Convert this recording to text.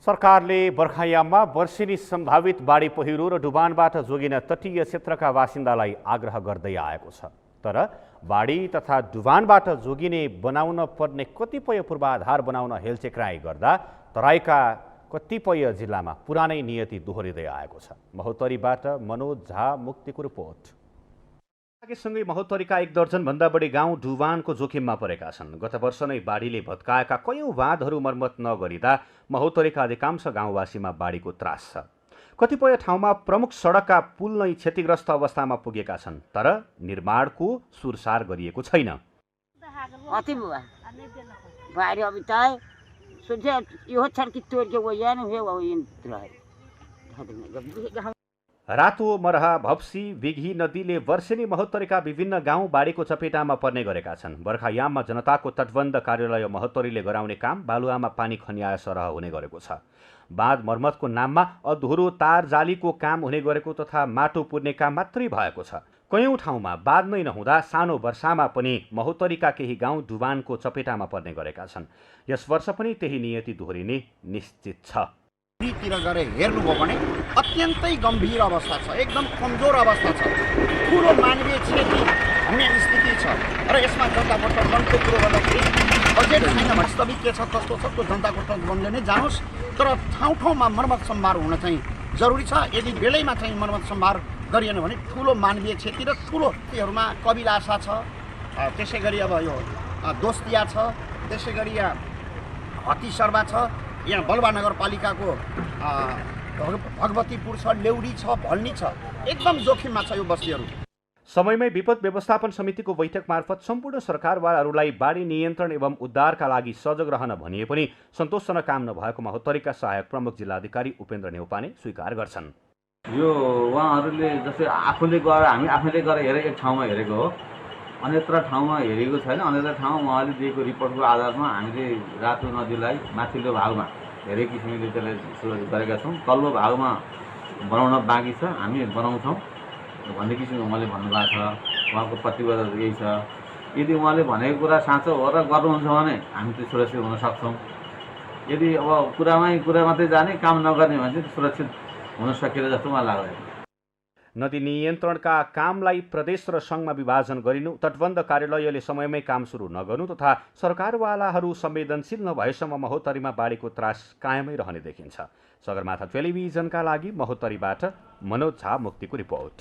सरकारले बर्खायाममा वर्षेनी सम्भावित बाढी पहिरो र डुबानबाट जोगिन तटीय क्षेत्रका बासिन्दालाई आग्रह गर्दै आएको छ। तर बाढी तथा डुबानबाट जोगिने बनाउन पर्ने कतिपय पूर्वाधार बनाउन हेलचेक्राइ गर्दा तराईका कतिपय जिल्लामा पुरानै नियति दोहोरिँदै आएको छ। महोत्तरीबाट मनोज झा मुक्तिको रिपोर्ट। सँगै महोत्तरीका 1 दर्जन भन्दा बढी गाउँ डुबानको जोखिममा परेका छन्। गत वर्ष नै बाढीले भत्काएका कयौं बाँधहरू मर्मत नगरिँदा महोत्तरीका अधिकांश गाउँवासीमा बाढीको त्रास छ। कतिपय ठाउँमा प्रमुख सडकका पुल नै क्षतिग्रस्त अवस्थामा पुगेका छन्, तर निर्माणको सुरसार गरिएको छैन। रातो, मरहा, भप्सी, बिघी नदीले वर्षेनी महोत्तरीका विभिन्न गाउँ बाढीको चपेटामा पर्ने गरेका छन्। बर्खायाममा जनताको तटबन्ध कार्यालय महोत्तरीले गराउने काम बालुवामा पानी खन्याए सरह हुने गरेको छ। बाँध मर्मतको नाममा अधुरो तार जालीको काम हुने गरेको तथा माटो पुर्ने काम मात्रै भएको छ। कयौं ठाउँमा बाँध नै नहुँदा सानो वर्षामा पनि महोत्तरीका केही गाउँ डुबानको चपेटामा पर्ने गरेका छन्। यस वर्ष पनि त्यही नियति दोहोरिने निश्चित छ। तिर गएर हेर्नुभयो भने अत्यन्तै गम्भीर अवस्था छ, एकदम कमजोर अवस्था छ, ठुलो मानवीय क्षति हुने स्थिति छ। र यसमा जनताको तटबन्धको कुरो गर्दाखेरि बजेट छैन। वास्तविक के छ कस्तो छ त्यो जनताको तटबन्धले नै जानोस्, तर ठाउँ ठाउँमा मर्मत सम्भार हुन चाहिँ जरुरी छ। यदि बेलैमा चाहिँ मर्मत सम्भार गरिएन भने ठुलो मानवीय क्षति र ठुलो तीहरूमा कबिलासा छ, त्यसै गरी अब यो दोस्तिया छ, त्यसै गरी यहाँ हतिसर्वा छ, यहाँ बलुवा नगरपालिकाको भगवतीपुर छ, लेउडी छ, भल्नी छ, एकदम जोखिममा छ यो बस्तीहरू। समयमै विपद व्यवस्थापन समितिको बैठक मार्फत सम्पूर्ण सरकारवालाहरूलाई बाढी नियन्त्रण एवं उद्धारका लागि सजग रहन भनिए पनि सन्तोषजनक काम नभएको महोत्तरीका सहायक प्रमुख जिल्लाधिकारी उपेन्द्र नेउपाने स्वीकार गर्छन्। यो उहाँहरूले जस्तै आफूले गएर हेरेको एक ठाउँमा हेरेको हो, अन्यत्र ठाउँमा हेरेको छैन। अन्यत्र ठाउँमा उहाँले दिएको रिपोर्टको आधारमा हामीले रातो नदीलाई माथिल्लो भागमा धेरै किसिमले त्यसलाई सुरक्षित गरेका छौँ। तल्लो भागमा बनाउन बाँकी छ, हामी बनाउँछौँ भन्ने किसिमको उहाँले भन्नुभएको छ। उहाँको प्रतिबद्धता यही छ। यदि उहाँले भनेको कुरा साँचो हो र गर्नुहुन्छ भने हामी त्यो सुरक्षित हुन सक्छौँ। यदि अब कुरा मात्रै जाने काम नगर्ने भने चाहिँ सुरक्षित हुन सकिएला जस्तो मलाई लाग्दैन। नदी नियन्त्रणका कामलाई प्रदेश र सङ्घमा विभाजन गरिनु, तटबन्ध कार्यालयले समयमै काम सुरु नगर्नु तथा सरकारवालाहरू संवेदनशील नभएसम्म महोत्तरीमा बाढीको त्रास कायमै रहने देखिन्छ। सगरमाथा टेलिभिजनका लागि महोत्तरीबाट मनोज झा मुक्तिको रिपोर्ट।